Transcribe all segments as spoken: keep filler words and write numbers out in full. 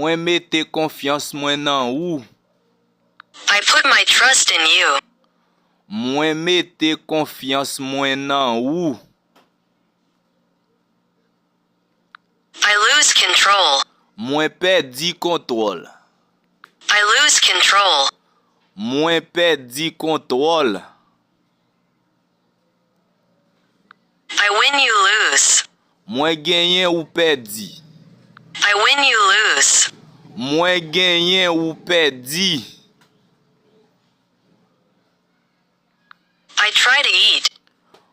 Mwen mete konfyans mwen nan ou. I put my trust in you. Mwen mete konfyans mwen nan ou. I lose control. Mwen pèdi kontwòl. I lose control. Mwen pèdi kontwòl. I win, you lose. Mwen genyen, ou pèdi. I win, you lose. Mwen genyen, ou pèdi. I try to eat.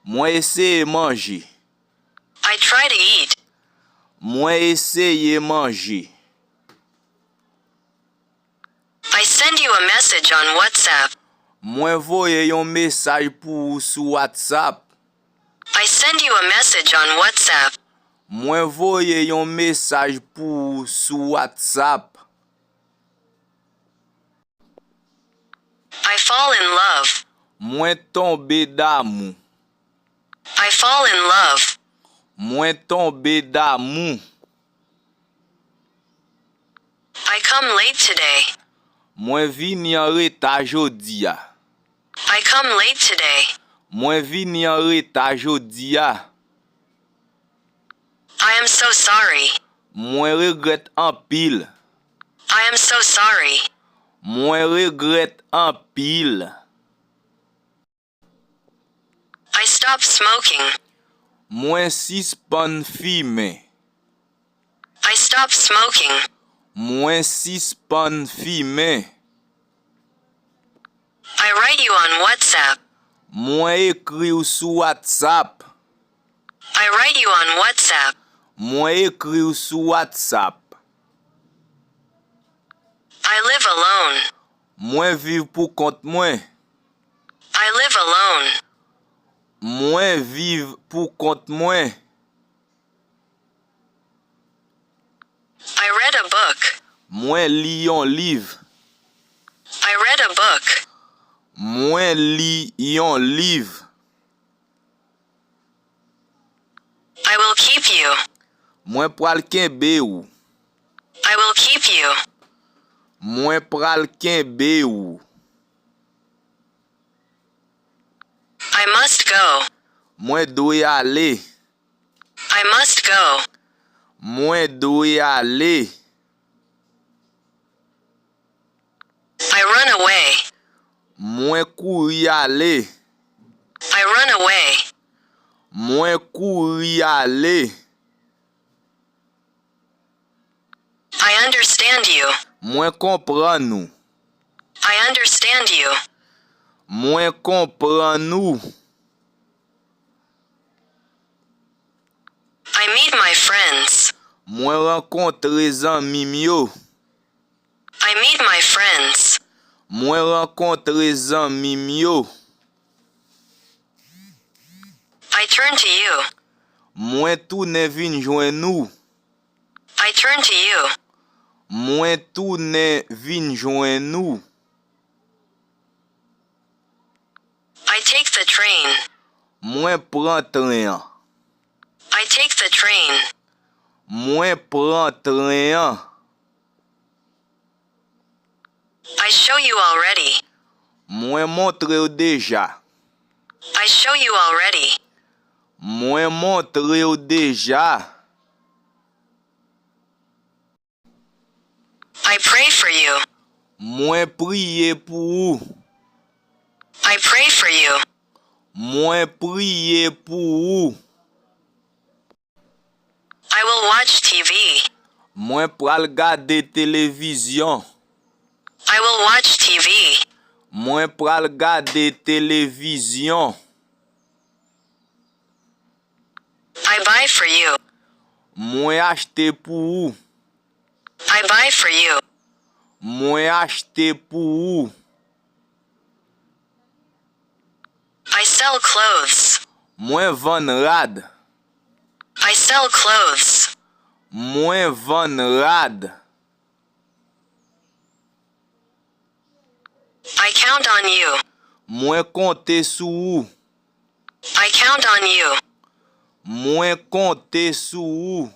Mwen eseye manje. I try to eat. Mwen eseye manje. I send you a message on WhatsApp. Mwen voye yon mesaj pou ou sou WhatsApp. I send you a message on WhatsApp. Mwen voye yon mesaj pou ou sou WhatsApp. I fall in love. Mwen tonbe damou. I fall in love. Mwen tonbe damou. I come late today. Mwen vini an reta jodi a. I come late today. Mwen vini an reta jodi a. I am so sorry. Mwen regrèt anpil. I am so sorry. Mwen regrèt anpil. I stop smoking. Mwen sispann fimen. I stop smoking. Mwen sispann fimen. I write you on WhatsApp. Mwen ekri w sou WhatsApp. I write you on WhatsApp. Mwen ekri w sou WhatsApp. I live alone. Mwen viv pou kont mwen. I live alone. Mwen viv pou kont mwen. I read a book. Mwen li yon liv. I read a book. Mwen li yon liv. I will keep you. Mwen pral kenbe w. I will keep you. Mwen pral kenbe w. I must go. Mwen dwe ale. I must go. Mwen dwe ale. I run away. Mwen kouri ale. I run away. Mwen kouri ale. I understand you. Mwen konprann ou. I understand you. Mwen konprann ou. I meet my friends. Mwen rankontre zanmi m yo. I meet my friends. Mwen rankontre zanmi m yo. I turn to you. Mwen tounen vin jwenn ou. I turn to you. Mwen tounen vin jwenn ou. I take the train. Mwen pran tren an. I take the train. Mwen pran tren an. I show you already. Mwen montre w deja. I show you already. Mwen montre w deja. I pray for you. Mwen priye pou ou. I pray for you. Mwen priye pou ou. I will watch T V. Mwen pral gade televizyon. I will watch T V. Mwen pral gade televizyon. I buy for you. Mwen achte pou ou. I buy for you. Mwen achte pou ou. I sell clothes. Mwen vann rad. I sell clothes. Mwen vann rad. I count on you. Mwen konte sou ou. I count on you. Mwen konte sou ou.